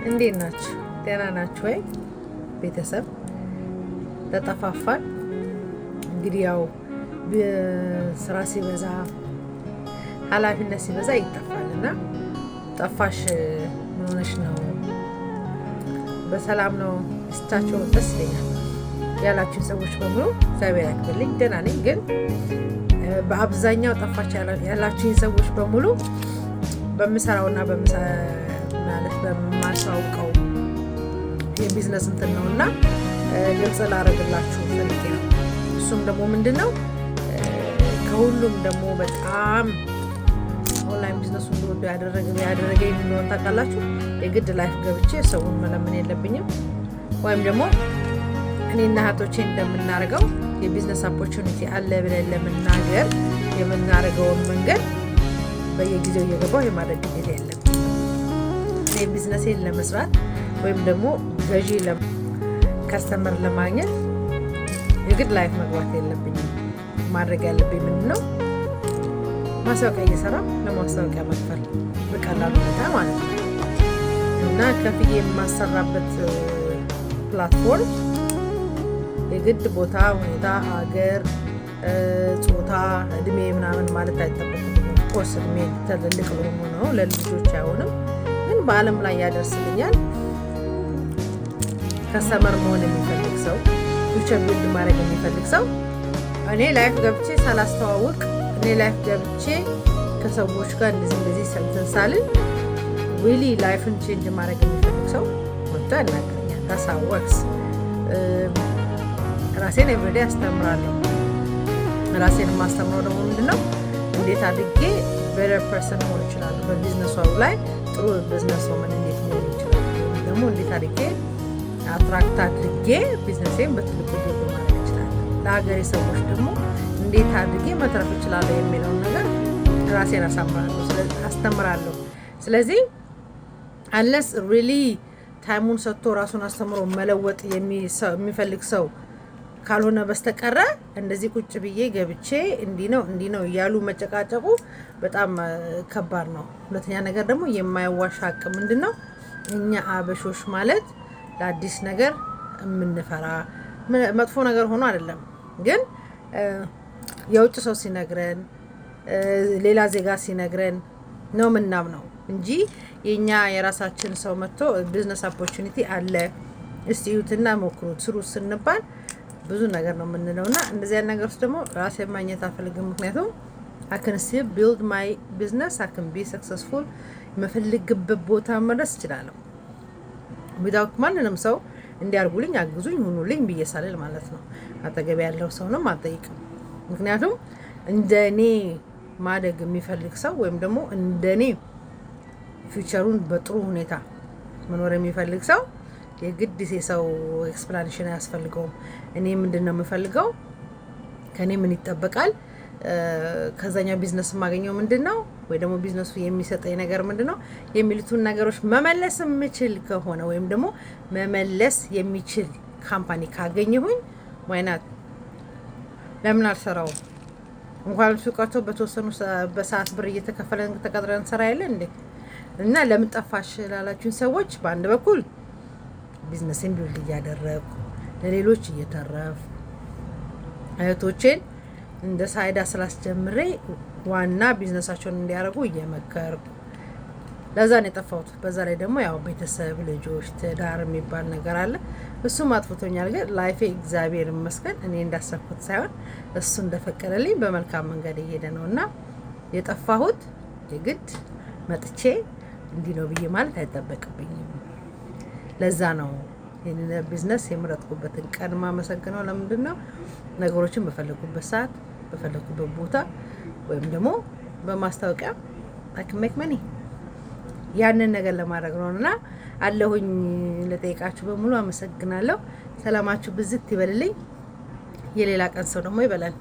እንዴት ናችሁ? ደህና ናችሁ ወይ? ቤተሰብ ተጠፋፋን። እንግዲህ ያው ስራ ሲበዛ፣ ኃላፊነት ሲበዛ ይጠፋል እና ጠፋሽ፣ ምን ሆነሽ ነው? በሰላም ነው? እስታቸው ደስ ይለኛል ያላችሁን ሰዎች በሙሉ እግዚአብሔር ያክብርልኝ። ደህና ነኝ። ግን በአብዛኛው ጠፋች ያላችሁኝ ሰዎች በሙሉ በምሰራውና ማለት በማሳውቀው የቢዝነስ እንትን ነው እና ግልጽ ላደርግላችሁ ፈልጌ ነው። እሱም ደግሞ ምንድን ነው፣ ከሁሉም ደግሞ በጣም online business ኡ እንድወዱ ያደረገኝ እንደሆነ ታውቃላችሁ። የግድ live ገብቼ ሰውን መለመን የለብኝም ወይም ደግሞ እኔና እህቶቼ እንደምናደርገው የ business opportunity አለ ብለን ለመናገር የምናደርገውን መንገድ በየጊዜው እየገባው የማድረግ ግዴታ የለብኝም። እኔ ቢዝነሴን ለመስራት ወይም ደግሞ ገዢ customer ለማግኘት የግድ live መግባት የለብኝም። ማድረግ ያለብኝ ምንድን ነው? ማስታወቂያ እየሰራ ለማስታወቂያ መክፈል በቀላሉ ሁኔታ ማለት ነው። እና ከፍዬ የማሰራበት platform የግድ ቦታ፣ ሁኔታ፣ አገር፣ ጾታ፣ እድሜ ምናምን ማለት አይጠበቅም። Of course እድሜ ትልልቅ ለሆኑ ነው፣ ለልጆች አይሆንም። ግን በዓለም ላይ ያደርስልኛል። Customer መሆን የሚፈልግ ሰው፣ future build ማድረግ የሚፈልግ ሰው እኔ live ገብቼ ሳላስተዋውቅ፣ እኔ live ገብቼ ከሰዎች ጋር እንደዚህ እንደዚህ እንትን ሳልል really life ን change ማድረግ የሚፈልግ ሰው መጥቶ ያናግረኛል። That's how it works። ራሴን everyday አስተምራለሁ። ራሴን የማስተምረው ደግሞ ምንድን ነው? እንዴት አድርጌ better person መሆን እችላለሁ፣ በቢዝነሷ ላይ ጥሩ business woman እንዴት መሆን ይችላል፣ ወይም ደግሞ እንዴት አድርጌ attract አድርጌ ቢዝነሴን በትልቁ build ማድረግ እችላለሁ፣ ለሀገሬ ሰዎች ደግሞ እንዴት አድርጌ መትረፍ እችላለሁ የሚለውን ነገር ራሴን አሳምራለሁ፣ አስተምራለሁ። ስለዚህ unless really time ኡን ሰጥቶ ራሱን አስተምሮ መለወጥ የሚፈልግ ሰው ካልሆነ በስተቀረ እንደዚህ ቁጭ ብዬ ገብቼ እንዲህ ነው እንዲህ ነው እያሉ መጨቃጨቁ በጣም ከባድ ነው። ሁለተኛ ነገር ደግሞ የማይዋሽ ሀቅ ምንድን ነው? እኛ አበሾች ማለት ለአዲስ ነገር የምንፈራ፣ መጥፎ ነገር ሆኖ አይደለም፣ ግን የውጭ ሰው ሲነግረን፣ ሌላ ዜጋ ሲነግረን ነው ምናምነው እንጂ የእኛ የራሳችን ሰው መጥቶ business opportunity አለ፣ እስቲ እዩትና ሞክሩት፣ ስሩ ስንባል ብዙ ነገር ነው የምንለው። እና እንደዚያ ነገር ውስጥ ደግሞ ራሴን ማግኘት አልፈልግም። ምክንያቱም I can still build my business, I can be successful፣ የምፈልግበት ቦታ መድረስ እችላለሁ without ማንንም ሰው እንዲያርጉልኝ፣ አግዙኝ፣ ሁኑልኝ ብዬ ሳልል ማለት ነው። አጠገቤ ያለው ሰውንም አልጠይቅም። ምክንያቱም እንደ እኔ ማደግ የሚፈልግ ሰው ወይም ደግሞ እንደ እኔ future ኡን በጥሩ ሁኔታ መኖር የሚፈልግ ሰው የግድ የሰው explanation አያስፈልገውም። እኔ ምንድን ነው የምፈልገው፣ ከእኔ ምን ይጠበቃል፣ ከዛኛው ቢዝነስ የማገኘው ምንድን ነው፣ ወይ ደግሞ ቢዝነሱ የሚሰጠኝ ነገር ምንድን ነው የሚሉትን ነገሮች መመለስ የምችል ከሆነ ወይም ደግሞ መመለስ የሚችል company ካገኘሁኝ why not? ለምን አልሰራውም? እንኳን እሱ ቀርቶ በተወሰኑ በሰዓት ብር እየተከፈለን ተቀጥረን እንሰራ የለ እንዴ? እና ለምን ጠፋሽ ላላችሁን ሰዎች በአንድ በኩል business ኤን build እያደረግኩ፣ ለሌሎች እየተረፍኩ፣ እህቶቼን እንደ side ስላስጀምሬ ዋና ቢዝነሳቸውን እንዲያደርጉ እየመከርኩ፣ ለዛ ነው የጠፋሁት። በዛ ላይ ደግሞ ያው ቤተሰብ፣ ልጆች፣ ትዳር የሚባል ነገር አለ። እሱም አጥፍቶኛል። ግን life ኤ እግዚአብሔር ይመስገን እኔ እንዳሰብኩት ሳይሆን እሱ እንደፈቀደልኝ በመልካም መንገድ እየሄደ ነው እና የጠፋሁት የግድ መጥቼ እንዲህ ነው ብዬ ማለት አይጠበቅብኝም። ለዛ ነው ይህንን ቢዝነስ የመረጥኩበትን ቀን ማመሰግነው። ለምንድን ነው? ነገሮችን በፈለጉበት ሰዓት፣ በፈለጉበት ቦታ ወይም ደግሞ በማስታወቂያ I can make money፣ ያንን ነገር ለማድረግ ነው እና አለሁኝ። ለጠየቃችሁ በሙሉ አመሰግናለሁ። ሰላማችሁ ብዝት ይበልልኝ። የሌላ ቀን ሰው ደግሞ ይበላል።